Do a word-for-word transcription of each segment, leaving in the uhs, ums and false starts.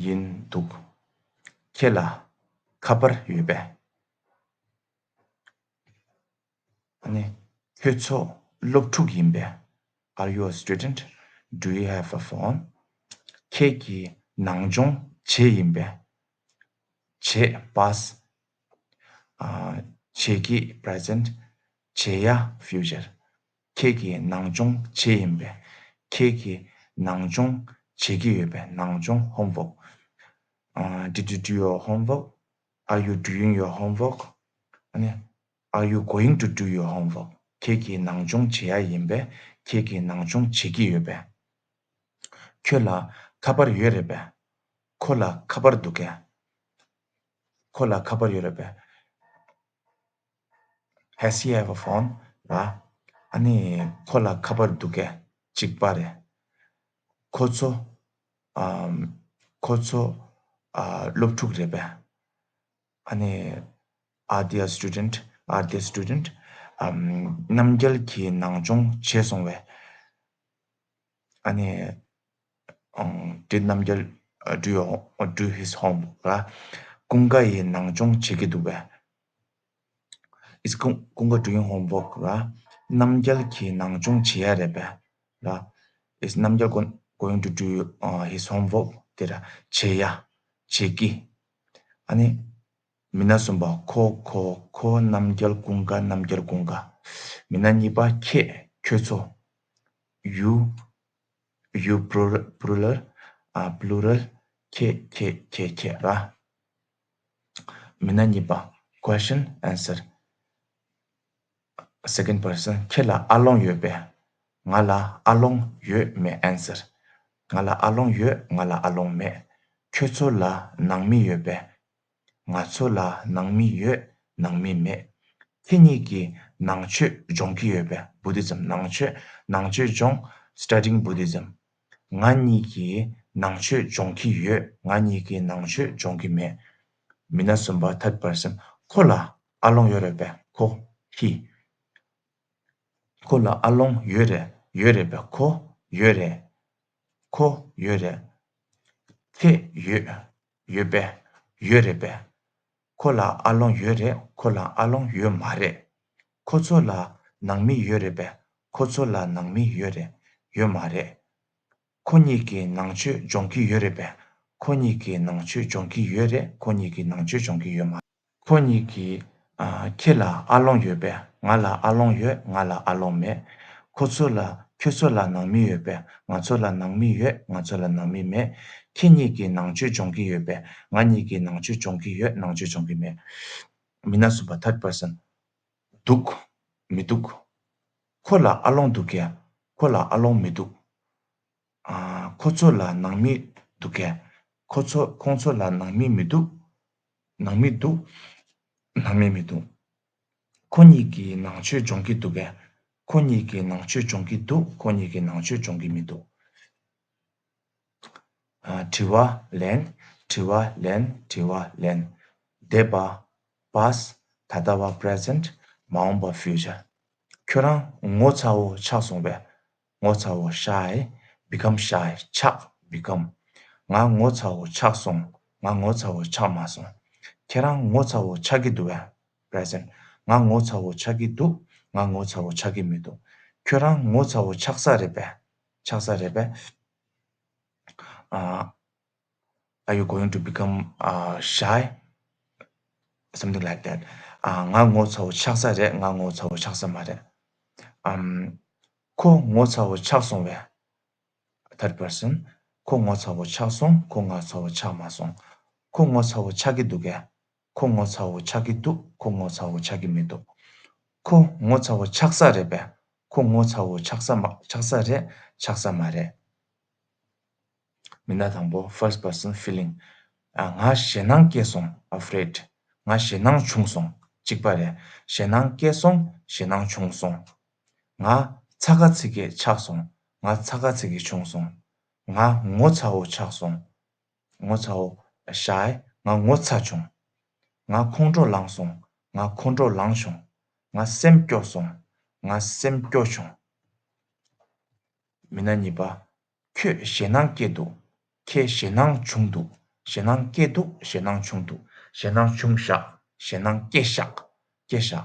ཡིན་འདུག་ཁྱེད་ལ་ཁ་པར་ཡོད་པས། ཨ་ནི། ཁྱོད་ཚོ་སློབ་ཕྲུག་ཡིན་པས། Are you a student? Do you have a phone? ཁྱེད་ཀྱིས་ནང་སྦྱོང་བྱེད་ཡིན་པས། བྱེད། Past. ཨ། བྱེད་ཀྱི། Present. བྱེད་ཡ། Future. ཁྱེད་ཀྱིས་ནང་སྦྱོང་བྱེད་ཡིན་པས། ཁྱེད་ཀྱིས་ནང་སྦྱོང་བྱེད་ཀྱི་ཡོད་པས། ནང་སྦྱོང་། Homework. ཨ། Did you do your homework? Are you doing your homework? ཨ་ནི། Are you going to do your homework? ཁྱེད་ཀྱིས་ནང་སྦྱོང་བྱེད་ཡ་ཡིན་པས། ཁྱེད་ཀྱིས་ནང་སྦྱོང་བྱེད་ཀྱི་ཡོད་པས། ཁྱོད་ལ་ཁ་པར་ཡོད་རེད་པས། ཁོ་ལ་ཁ་པར་འདུག་གས། ཁོ་ལ་ཁ་པར་ཡོད་རེད་པས། Has he have a phone? ར། ཨ་ནི་ཁོ་ལ་ཁ་པར་འདུག་གས། གཅིག་པ་རེད། ཁོ་ཚོ། ཨམ། ཁོ་ཚོ། ཨ། སློབ་ཕྲུག་རེད་པས། ཨ་ནི། Are they a student? Are they student? ཨམ། རྣམ་རྒྱལ་གྱིས་ནང་སྦྱོང་བྱས་སོང་བས། ཨ་ནི། ཨང་། Did རྣམ་རྒྱལ། ཨ། do your ho- do his homework? ར། ཀུན་དགའ་ཡིས་ནང་སྦྱོང་བྱེད་ཀྱི་འདུག་པས། Is ཀུན- ཀུན་དགའ་doing homework? ར། རྣམ་རྒྱལ་གྱིས་ནང་སྦྱོང་བྱེད་ཡ་རེད་པས། ར། Is རྣམ་རྒྱལ་go- going to do, uh, his homework? དེ་ར། བྱེད་ཡ། བྱེད་ཀྱི། ཨ་ནི། མི་སྣ་གསུམ་པ། ཁོ། ཁོ། ཁོ། རྣམ་རྒྱལ། ཀུན་དགའ། རྣམ་རྒྱལ། ཀུན་དགའ། མི་སྣ་གཉིས་པ། ཁྱེད། ཁྱོད་ཚོ། You. You plural, plural. ཨ། Plural. ཁྱེད། ཁྱེད། ཁྱེད། ཁྱེད་ར། མི་སྣ་གཉིས་པ། Question. Answer. Second person. ཁྱེད་ལ་ཨ་ལོང་ཡོད་པས། ང་ལ་ཨ་ལོང་ཡོད་མེད། Answer. ང་ལ་ཨ་ལོང་ཡོད། ང་ལ་ཨ་ལོང་མེད། ཁྱོད་ཚོ་ལ་ནང་མི་ཡོད་པས། ང་ཚོ་ལ་ནང་མི་ཡོད། ནང་མི་མེད། ཁྱེད་གཉིས་ཀྱིས་ནང་ཆོས་སྦྱོང་གི་ཡོད་པས། Buddhism. ནང་ཆོས། ནང་ཆོས་སྦྱོང་། Studying Buddhism. ང་གཉིས་ཀྱིས་ནང་ཆོས་སྦྱོང་གི་ཡོད། ང་གཉིས་ཀྱིས་ནང་ཆོས་སྦྱོང་གི་མེད། མི་སྣ་གསུམ་པ། Third person. ཁོ་ལ་ཨ་ལོང་ཡོད་རེད་པས། ཁོ། He. ཁོ་ལ་ཨ་ལོང་ཡོད་རེད། ཡོད་རེད་པས། ཁོ་ཡོད་རེད། ཁོ་ཡོད་རེད། ཁྱེད་ཡོད། ཡོད་པས། ཡོད་རེད་པས། ཁོ་ལ་ཨ་ལོང་ཡོད་རེད། ཁོ་ལ་ཨ་ལོང་ཡོད་མ་རེད། ཁོ་ཚོ་ལ་ནང་མི་ཡོད་རེད་པས། ཁོ་ཚོ་ལ་ནང་མི་ཡོད་རེད། ཡོད་མ་རེད། ཁོ་གཉིས་ཀྱིས་ནང་ཆོས་སྦྱོང་གི་ཡོད་རེད་པས། ཁོ་གཉིས་ཀྱིས་ནང་ཆོས་སྦྱོང་གི་ཡོད་རེད། ཁོ་གཉིས་ཀྱིས་ནང་ཆོས་སྦྱོང་གི་ཡོད་མ། ཁོ་གཉིས་ཀྱིས། ཨ། ཁྱེད་ལ་ཨ་ལོང་ཡོད་པས། ང་ལ་ཨ་ལོང་ཡོད། ང་ལ་ཨ་ལོང་མེད། ཁོ་ཚོ་ལ། ཁྱོད་ཚོ་ལ་ནང་མི་ཡོད་པས། ང་ཚོ་ལ་ནང་མི་ཡོད། ང་ཚོ་ལ་ནང་མི་མེད། ཁྱེད་གཉིས་ཀྱིས་ནང་ཆོས་སྦྱོང་གི་ཡོད་པས། ང་གཉིས་ཀྱིས་ནང་ཆོས་སྦྱོང་གི་ཡོད། ནང་ཆོས་སྦྱོང་གི་མེད། མི་སྣ་གསུམ་པ། Third person. འདུག་མི་འདུག་ཁོ་ལ་ཨ་ལོང་འདུག་གས། ཁོ་ལ་ཨ་ལོང་མི་འདུག་ཨ། ཁོ་ཚོ་ལ་ནང་མི་འདུག་གས། ཁོ་ཚོ། ཁོང་ཚོ་ལ་ནང་མི་མི་འདུག་ནང་མི་འདུག་ནང་མི་མི་འདུག་ཁོ་གཉིས་ཀྱིས་ནང་ཆོས་སྦྱོང་གི་འདུག་གས། ཁོ་གཉིས་ཀྱིས་ནང་ཆོས་སྦྱོང་གི་འདུག་ཁོ་གཉིས་ཀྱིས་ནང་ཆོས་སྦྱོང་གི་མི་འདུག་ཨ། དྲི་བ་ལན། དྲི་བ་ལན། དྲི་བ་ལན། འདས་པ། Past. ད་ལྟ་བ། Present. མ་འོངས་པ། Future. ཁྱོད་རང་ངོ་ཚ་བོ་ཆགས་སོང་བས། ངོ་ཚ་བོ། Shy. Become shy. ཆགས། Become. ང་ངོ་ཚ་བོ་ཆགས་སོང་། ང་ངོ་ཚ་བོ་ཆགས་མ་སོང་། ཁྱེད་རང་ངོ་ཚ་བོ་ཆགས་ཀྱི་འདུག་བས། Present. ང་ངོ་ཚ་བོ་ཆགས་ཀྱི་འདུག་ང་ངོ་ཚ་བོ་ཆགས་ཀྱི་མི་འདུག་ཁྱོད་རང་ངོ་ཚ་བོ་ཆགས་ས་རེད་པས། ཆགས་ས་རེད་པས། ཨ། Are you going to become, uh, shy? Something like that. ཨ། ང་ངོ་ཚ་བོ་ཆགས་ས་རེད། ང་ངོ་ཚ་བོ་ཆགས་ས་མ་རེད། ཨམ། ཁོ་ངོ་ཚ་བོ་ཆགས་སོང་བས། Third person. ཁོ་ངོ་ཚ་བོ་ཆགས་སོང་། ཁོ་ངོ་ཚ་བོ་ཆགས་མ་སོང་། ཁོ་ངོ་ཚ་བོ་ཆགས་ཀྱི་འདུག་གས། ཁོ་ངོ་ཚ་བོ་ཆགས་ཀྱི་འདུག་ཁོ་ངོ་ཚ་བོ་ཆགས་ཀྱི་མི་འདུག་ཁོ་ངོ་ཚ་བོ་ཆགས་ས་རེད་པས། ཁོ་ངོ་ཚ་བོ་ཆགས་ས་མ། ཆགས་ས་རེད། ཆགས་ས་མ་རེད། མི་སྣ་དང་པོ། First person. Feeling. ཨ། ང་ཞེད་སྣང་སྐྱེས་སོང་། Afraid. ང་ཞེད་སྣང་བྱུང་སོང་། གཅིག་པ་རེད། ཞེད་སྣང་སྐྱེས་སོང་། ཞེད་སྣང་བྱུང་སོང་། ང་ཚ་ག་ཚི་གེ་ཆགས་སོང་། ང་ཚ་ག་ཚི་གེ་བྱུང་སོང་། ང་ངོ་ཚ་བོ་ཆགས་སོང་། ངོ་ཚ་བོ། Shy. ང་ངོ་ཚ་བྱུང་། ང་ཁོང་ཁྲོ་ལངས་སོང་། ང་ཁོང་ཁྲོ་ལངས་བྱུང་། ང་སེམས་སྐྱོ་སོང་། ང་སེམས་སྐྱོ་བྱུང་། མི་སྣ་གཉིས་པ། ཁྱོད་ཞེད་སྣང་སྐྱེས་འདུག་ཁྱེད་ཞེད་སྣང་བྱུང་འདུག་ཞེད་སྣང་སྐྱེས་འདུག་ཞེད་སྣང་བྱུང་འདུག་ཞེད་སྣང་བྱུང་བཞག་ཞེད་སྣང་སྐྱེས་བཞག་སྐྱེས་བཞག་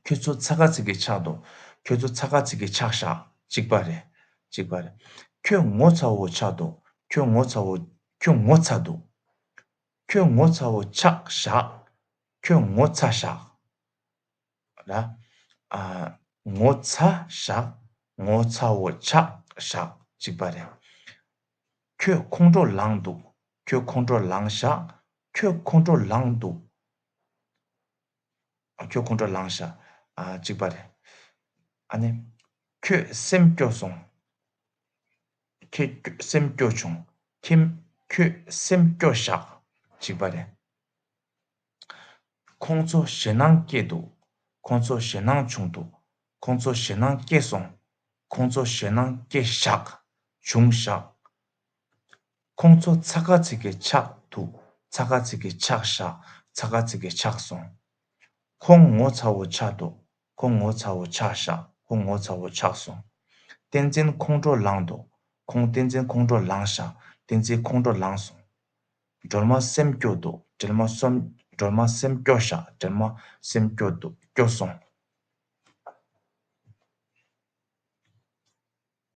ཁྱོད་ཚོ་ཚ་ཁ་ཚིག་གི་ཆགས་འདུག་ཁྱོད་ཚོ་ཚ་ཁ་ཚིག་གི་ཆགས་བཞག་གཅིག་པ་རེད། གཅིག་པ་རེད། ཁྱོད་ངོ་ཚ་བོ་ཆགས་འདུག་ཁྱོད་ངོ་ཚ་བོ། ཁྱོད་ངོ་ཚ་འདུག་ཁྱོད་ངོ་ཚ་བོ་ཆགས་བཞག་ཁྱོད་ངོ་ཚ་བཞག་ར། ཨ། ངོ་ཚ་བཞག་ངོ་ཚ་བོ་ཆགས་བཞག་གཅིག་པ་རེད། ཁྱོད་ཁོང་ཁྲོ་ལངས་འདུག་ཁྱོད་ཁོང་ཁྲོ་ལངས་བཞག་ཁྱོད་ཁོང་ཁྲོ་ལངས་འདུག་ཁྱོད་ཁོང་ཁྲོ་ལངས་བཞག་ཨ། གཅིག་པ་རེད། ཨ་ནི། ཁྱོད་སེམས་སྐྱོ་སོང་། ཁྱེད་སེམས་སྐྱོ་བྱུང་། ཁྱེད། ཁྱོད་སེམས་སྐྱོ་བཞག་གཅིག་པ་རེད། ཁོང་ཚོ་ཞེད་སྣང་སྐྱེས་འདུག་ཁོང་ཚོ་ཞེད་སྣང་བྱུང་འདུག་ཁོང་ཚོ་ཞེད་སྣང་སྐྱེས་སོང་། ཁོང་ཚོ་ཞེད་སྣང་སྐྱེས་བཞག་བྱུང་བཞག་ཁོང་ཚོ་ཚ་ཁ་ཚིག་གི་ཆགས་འདུག་ཚ་ཁ་ཚིག་གི་ཆགས་བཞག་ཚ་ཁ་ཚིག་གི་ཆགས་སོང་། ཁོང་ངོ་ཚ་བོ་ཆགས་འདུག་ཁོང་ངོ་ཚ་བོ་ཆགས་བཞག་ཁོང་ངོ་ཚ་བོ་ཆགས་སོང་། བསྟན་འཛིན་ཁོང་ཁྲོ་ལངས་འདུག་ཁོང་བསྟན་འཛིན་ཁོང་ཁྲོ་ལངས་བཞག་བསྟན་འཛིན་ཁོང་ཁྲོ་ལངས་སོང་། སྒྲོལ་མ་སེམས་སྐྱོ་འདུག་སྒྲོལ་མ་སོམ། སྒྲོལ་མ་སེམས་སྐྱོ་བཞག་སྒྲོལ་མ་སེམས་སྐྱོ་འདུག་སྐྱོ་སོང་།